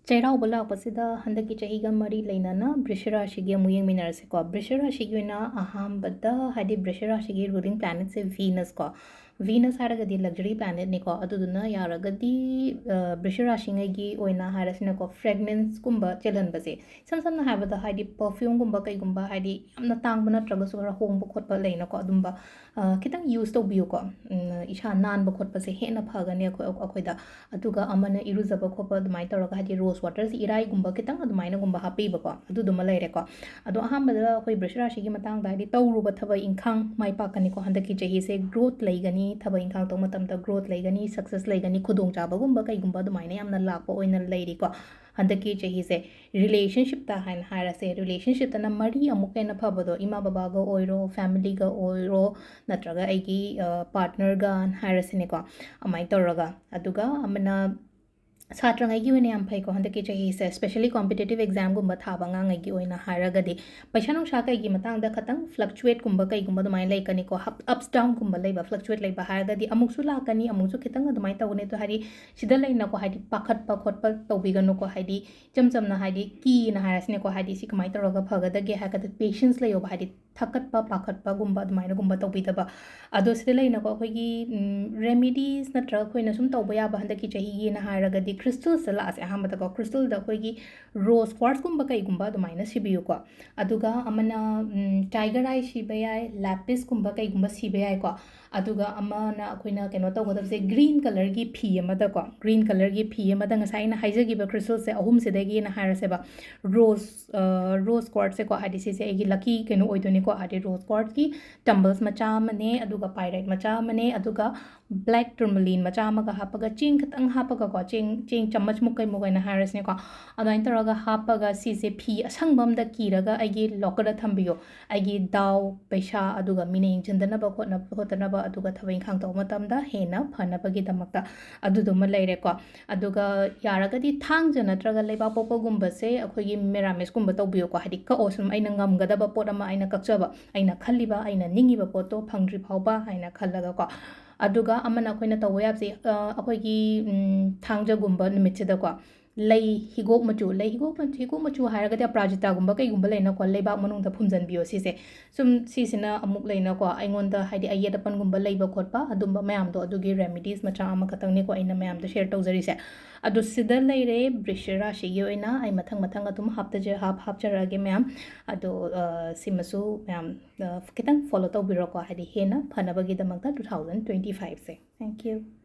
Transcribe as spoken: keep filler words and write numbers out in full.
ꯆꯩꯔꯥꯎꯕ ꯂꯥꯛꯄꯁꯤꯗ ꯍꯟꯗꯛꯀꯤ ꯆꯍꯤꯒ ꯃꯔꯤ ꯂꯩꯅꯅ ꯕ꯭ꯔꯤꯁ ꯔꯥꯁꯤꯒꯤ ꯑꯃꯨꯛ ꯌꯦꯡꯃꯤꯟꯅꯔꯁꯦꯀꯣ꯫ ꯕ꯭ꯔꯤꯁ ꯔꯥꯁꯤꯒꯤ ꯑꯣꯏꯅ ꯑꯍꯥꯟꯕꯗ, ꯍꯥꯏꯗꯤ, ꯕ꯭ꯔꯤꯁ ꯔꯥꯁꯤꯒꯤ ruling planet ꯁꯦ Venus ꯀꯣ꯫ Venus ꯍꯥꯏꯔꯒꯗꯤ luxury planet ꯅꯤꯀꯣ꯫ ꯑꯗꯨꯗꯨꯅ ꯌꯥꯔꯒꯗꯤ, ꯑ, ꯕ꯭ꯔꯤꯁ ꯔꯥꯁꯤꯉꯩꯒꯤ ꯑꯣꯏꯅ ꯍꯥꯏꯔꯁꯤꯅꯀꯣ, fragrance ꯀꯨꯝꯕ ꯆꯦꯜꯍꯟꯕꯁꯦ, ꯏꯁꯝ ꯁꯝꯅ ꯍꯥꯏꯔꯕꯗ, ꯍꯥꯏꯗꯤ, perfume ꯒꯨꯝꯕ ꯀꯩꯒꯨꯝꯕ, ꯍꯥꯏꯗꯤ, ꯌꯥꯝꯅ ꯇꯥꯡꯕ ꯅꯠꯇ꯭ꯔꯒꯁꯨ ꯈꯔ ꯍꯣꯡꯕ ꯈꯣꯠꯄ ꯂꯩꯅꯀꯣ, ꯑꯗꯨꯝꯕ, ꯑ, ꯈꯤꯇꯪ use ꯇꯧꯕꯤꯌꯨꯀꯣ꯫ ꯎꯝ, ꯏꯁꯥ ꯅꯥꯟꯕ ꯈꯣꯠꯄꯁꯦ ꯍꯦꯟꯅ ꯐꯒꯅꯤ ꯑꯩꯈꯣꯏ, ꯑꯩꯈꯣꯏꯗ꯫ ꯑꯗꯨꯒ ꯑꯃꯅ ꯏꯔꯨꯖꯕ ꯈꯣꯠꯄ ꯑꯗꯨꯃꯥꯏꯅ ꯇꯧꯔꯒ, ꯍꯥꯏꯗꯤ, rose water ꯁꯤ ꯏꯔꯥꯏꯒꯨꯝꯕ ꯈꯤꯇꯪ ꯑꯗꯨꯃꯥꯏꯅꯒꯨꯝꯕ ꯍꯥꯞꯄꯤꯕꯀꯣ, ꯑꯗꯨꯗꯨꯃ ꯂꯩꯔꯦꯀꯣ꯫ ꯑꯗꯣ ꯑꯍꯥꯟꯕꯗ ꯑꯩꯈꯣꯏ ꯕ꯭ꯔꯤꯁ ꯔꯥꯁꯤꯒꯤ ꯃꯇꯥꯡꯗ, ꯍꯥꯏꯗꯤ, ꯇꯧꯔꯨꯕ ꯊꯕꯛ ꯏꯪꯈꯥꯡ ꯃꯥꯏ ꯄꯥꯛꯀꯅꯤꯀꯣ꯫ ꯍꯟꯗꯛꯀꯤ ꯆꯍꯤꯁꯦ growth ꯂꯩꯒꯅꯤ, ꯊꯕꯛ ꯏꯪꯈꯥꯡ ꯇꯧꯕ ꯃꯇꯝꯗ growth ꯂꯩꯒꯅꯤ, success ꯂꯩꯒꯅꯤ, ꯈꯨꯗꯣꯡꯆꯥꯕꯒꯨꯝꯕ ꯀꯩꯒꯨꯝꯕ ꯑꯗꯨꯃꯥꯏꯅ ꯌꯥꯝꯅ ꯂꯥꯛꯄ ꯑꯣꯏꯅ ꯂꯩꯔꯤꯀꯣ꯫ ꯍꯟꯗꯛꯀꯤ ꯆꯍꯤꯁꯦ relationship ꯇ ꯍꯥꯏꯅ ꯍꯥꯏꯔꯁꯦ, relationship ꯇꯅ ꯃꯔꯤ ꯑꯃꯨꯛꯀ ꯍꯦꯟꯅ ꯐꯕꯗꯣ, ꯏꯃꯥ ꯕꯕꯥꯒ ꯑꯣꯏꯔꯣ, family ꯒ ꯑꯣꯏꯔꯣ, ꯅꯠꯇ꯭ꯔꯒ ꯑꯩꯒꯤ, ꯑ, partner ꯒ ꯍꯥꯏꯔꯁꯤꯅꯦꯀꯣ, ꯑꯗꯨꯃꯥꯏꯅ ꯇꯧꯔꯒ꯫ ꯑꯗꯨꯒ ꯑꯃꯅ ꯁꯥꯇ꯭ꯔꯉꯩꯒꯤ ꯑꯣꯏꯅ ꯌꯥꯝ ꯐꯩꯀꯣ ꯍꯟꯗꯛꯀꯤ ꯆꯍꯤꯁꯦ, especially competitive exam ꯒꯨꯝꯕ ꯊꯥꯕ ꯑꯉꯥꯡꯉꯩꯒꯤ ꯑꯣꯏꯅ ꯍꯥꯏꯔꯒꯗꯤ꯫ ꯄꯩꯁꯥ ꯅꯨꯡꯁꯥ ꯀꯩꯒꯤ ꯃꯇꯥꯡꯗ ꯈꯇꯪ fluctuate ꯀꯨꯝꯕ ꯀꯩꯒꯨꯝꯕ ꯑꯗꯨꯃꯥꯏꯅ ꯂꯩꯀꯅꯤꯀꯣ, up-, ups down ꯒꯨꯝꯕ ꯂꯩꯕ, fluctuate ꯂꯩꯕ ꯍꯥꯏꯔꯒꯗꯤ ꯑꯃꯨꯛꯁꯨ ꯂꯥꯛꯀꯅꯤ, ꯑꯃꯨꯛꯁꯨ ꯈꯤꯇꯪ ꯑꯗꯨꯃꯥꯏꯅ ꯇꯧꯒꯅꯤ꯫ ꯑꯗꯣ, ꯍꯥꯏꯗꯤ, ꯁꯤꯗ ꯂꯩꯅꯀꯣ, ꯍꯥꯏꯗꯤ, ꯄꯥꯈꯠꯄ ꯈꯣꯠꯄ ꯇꯧꯕꯤꯒꯅꯨꯀꯣ, ꯍꯥꯏꯗꯤ, ꯏꯆꯝ ꯆꯝꯅ, ꯍꯥꯏꯗꯤ, ꯀꯤꯅ ꯍꯥꯏꯔꯁꯤꯅꯦꯀꯣ, ꯍꯥꯏꯗꯤ, ꯁꯤ ꯀꯃꯥꯏꯅ ꯇꯧꯔꯒ ꯐꯒꯗꯒꯦ ꯍꯥꯏꯔꯒꯗꯤ, patience ꯂꯩꯌꯣꯕ, ꯍꯥꯏꯗꯤ, ꯊꯛꯀꯠꯄ, ꯄꯥꯈꯠꯄꯒꯨꯝꯕ ꯑꯗꯨꯃꯥꯏꯅꯒꯨꯝꯕ ꯇꯧꯕꯤꯗꯕ꯫ ꯑꯗꯣ ꯁꯤꯗ ꯂꯩꯅꯀꯣ, ꯑꯩꯈꯣꯏꯒꯤ, ꯎꯝ, remedies ꯅꯠꯇ꯭ꯔꯒ ꯑꯩꯈꯣꯏꯅ ꯁꯨꯝ ꯇꯧꯕ ꯌꯥꯕ ꯍꯟꯗꯛꯀꯤ ꯆꯍꯤꯒꯤꯅ ꯍꯥꯏꯔꯒꯗꯤ, crystals ꯇ ꯂꯥꯛꯑꯁꯦ ꯑꯍꯥꯟꯕꯗꯀꯣ꯫ Crystal ꯗ ꯑꯩꯈꯣꯏꯒꯤ rose quartz ꯀꯨꯝꯕ ꯀꯩꯒꯨꯝꯕ ꯑꯗꯨꯃꯥꯏꯅ ꯁꯤꯕꯤꯌꯨꯀꯣ꯫ ꯑꯗꯨꯒ ꯑꯃꯅ, ꯎꯝ, tiger eye ꯁꯤꯕ ꯌꯥꯏ, lapis ꯀꯨꯝꯕ ꯀꯩꯒꯨꯝꯕ ꯁꯤꯕ ꯌꯥꯏꯀꯣ꯫ ꯑꯗꯨꯒ ꯑꯃꯅ ꯑꯩꯈꯣꯏꯅ ꯀꯩꯅꯣ ꯇꯧꯒꯗꯕꯁꯦ, green colour ꯒꯤ ꯐꯤ ꯑꯃꯗꯀꯣ, green colour ꯒꯤ ꯐꯤ ꯑꯃꯗ ꯉꯁꯥꯏ ꯑꯩꯅ ꯍꯥꯏꯖꯈꯤꯕ crystal ꯁꯦ ꯑꯍꯨꯝꯁꯤꯗꯒꯤꯅ ꯍꯥꯏꯔꯁꯦꯕ, rose, ꯑ, rose quartz ꯁꯦꯀꯣ, ꯍꯥꯏꯗꯤ ꯁꯤꯁꯦ ꯑꯩꯒꯤ lucky ꯀꯩꯅꯣ ꯑꯣꯏꯗꯣꯏꯅꯤꯀꯣ, ꯍꯥꯏꯗꯤ rose quartz ꯀꯤ tumbles ꯃꯆꯥ ꯑꯃꯅꯦ, ꯑꯗꯨꯒ pyrite ꯃꯆꯥ ꯑꯃꯅꯦ, ꯑꯗꯨꯒ black tourmaline ꯃꯆꯥ ꯑꯃꯒ ꯍꯥꯞꯄꯒ, ꯆꯦꯡ ꯈꯤꯇꯪ ꯍꯥꯞꯄꯒꯀꯣ, ꯆꯦꯡ, ꯆꯦꯡ ꯆꯥꯃꯁꯃꯨꯛ ꯀꯩꯃꯨꯛ ꯑꯣꯏꯅ ꯍꯥꯏꯔꯁꯤꯅꯦꯀꯣ, ꯑꯗꯨꯃꯥꯏꯅ ꯇꯧꯔꯒ ꯍꯥꯞꯄꯒ ꯁꯤꯁꯦ ꯐꯤ ꯑꯁꯪꯕ ꯑꯝꯗ ꯀꯤꯔꯒ ꯑꯩꯒꯤ locker ꯗ ꯊꯝꯕꯤꯌꯣ꯫ ꯑꯩꯒꯤ ꯗꯥꯎ, ꯄꯩꯁꯥ, ꯑꯗꯨꯒ ꯃꯤꯅ ꯌꯦꯡꯁꯤꯟꯗꯅꯕ ꯈꯣꯠꯅꯕ, ꯈꯣꯠꯇꯅꯕ, ꯑꯗꯨꯒ ꯊꯕꯛ ꯏꯪꯈꯥꯡ ꯇꯧꯕ ꯃꯇꯝꯗ ꯍꯦꯟꯅ ꯐꯅꯕꯒꯤꯗꯃꯛꯇ꯫ ꯑꯗꯨꯗꯨꯃ ꯂꯩꯔꯦꯀꯣ꯫ ꯑꯗꯨꯒ ꯌꯥꯔꯒꯗꯤ ꯊꯥꯡꯖ ꯅꯠꯇ꯭ꯔꯒ ꯂꯩꯕꯥꯛꯄꯣꯛꯄꯒꯨꯝꯕꯁꯦ ꯑꯩꯈꯣꯏꯒꯤ ꯃꯦꯔꯥꯃꯤꯁꯀꯨꯝꯕ ꯇꯧꯕꯤꯌꯨꯀꯣ꯫ ꯍꯥꯏꯗꯤ, ꯀꯛꯑꯣ, ꯁꯨꯝ ꯑꯩꯅ ꯉꯝꯒꯗꯕ ꯄꯣꯠ ꯑꯃ ꯑꯩꯅ ꯀꯛꯆꯕ, ꯑꯩꯅ ꯈꯜꯂꯤꯕ, ꯑꯩꯅ ꯅꯤꯡꯉꯤꯕ ꯄꯣꯠꯇꯣ ꯐꯪꯗ꯭ꯔꯤ ꯐꯥꯎꯕ ꯍꯥꯏꯅ ꯈꯜꯂꯒꯀꯣ꯫ ꯑꯗꯨꯒ ꯑꯃꯅ ꯑꯩꯈꯣꯏꯅ ꯇꯧꯕ ꯌꯥꯕꯁꯦ, ꯑ, ꯑꯩꯈꯣꯏꯒꯤ, ꯎꯝ, ꯊꯥꯡꯖꯒꯨꯝꯕ ꯅꯨꯃꯤꯠꯁꯤꯗꯀꯣ, ꯂꯩ ꯍꯤꯒꯣꯛ ꯃꯆꯨ, ꯂꯩ ꯍꯤꯒꯣꯛ ꯃꯆꯨ, ꯍꯤꯒꯣꯛ ꯃꯆꯨ ꯍꯥꯏꯔꯒꯗꯤ ꯑꯄꯔꯥꯖꯤꯇꯥꯒꯨꯝꯕ ꯀꯩꯒꯨꯝꯕ ꯂꯩꯅꯀꯣ, ꯂꯩꯕꯥꯛ ꯃꯅꯨꯡꯗ ꯐꯨꯝꯖꯤꯟꯕꯤꯌꯣ ꯁꯤꯁꯦ꯫ ꯁꯨꯝ ꯁꯤꯁꯤꯅ ꯑꯃꯨꯛ ꯂꯩꯅꯀꯣ, ꯑꯩꯉꯣꯟꯗ ꯍꯥꯏꯗꯤ ꯑꯌꯦꯠ ꯑꯄꯟꯒꯨꯝꯕ ꯂꯩꯕ ꯈꯣꯠꯄ ꯑꯗꯨꯝꯕ ꯃꯌꯥꯝꯗꯣ, ꯑꯗꯨꯒꯤ ꯔꯦꯃꯤꯗꯤꯁ ꯃꯆꯥ ꯑꯃꯈꯛꯇꯪꯅꯤꯀꯣ ꯑꯩꯅ ꯃꯌꯥꯝꯗ ꯁꯦꯌꯔ ꯇꯧꯖꯔꯤꯁꯦ꯫ ꯑꯗꯣ ꯁꯤꯗ ꯂꯩꯔꯦ ꯕ꯭ꯔꯤꯁ ꯔꯥꯁꯤꯒꯤ ꯑꯣꯏꯅ꯫ ꯑꯩ ꯃꯊꯪ ꯃꯊꯪ ꯑꯗꯨꯝ ꯍꯥꯞꯇꯖ-, ꯍꯥꯞ-, ꯍꯥꯞꯆꯔꯛꯑꯒꯦ ꯃꯌꯥꯝ꯫ ꯑꯗꯣ, ꯑ, ꯁꯤꯃꯁꯨ ꯃꯌꯥꯝ, ꯑ, ꯈꯤꯇꯪ ꯐꯣꯂꯣ ꯇꯧꯕꯤꯔꯣꯀꯣ, ꯍꯥꯏꯗꯤ ꯍꯦꯟꯅ ꯐꯅꯕꯒꯤꯗꯃꯛꯇ two thousand twenty five say. Thank you.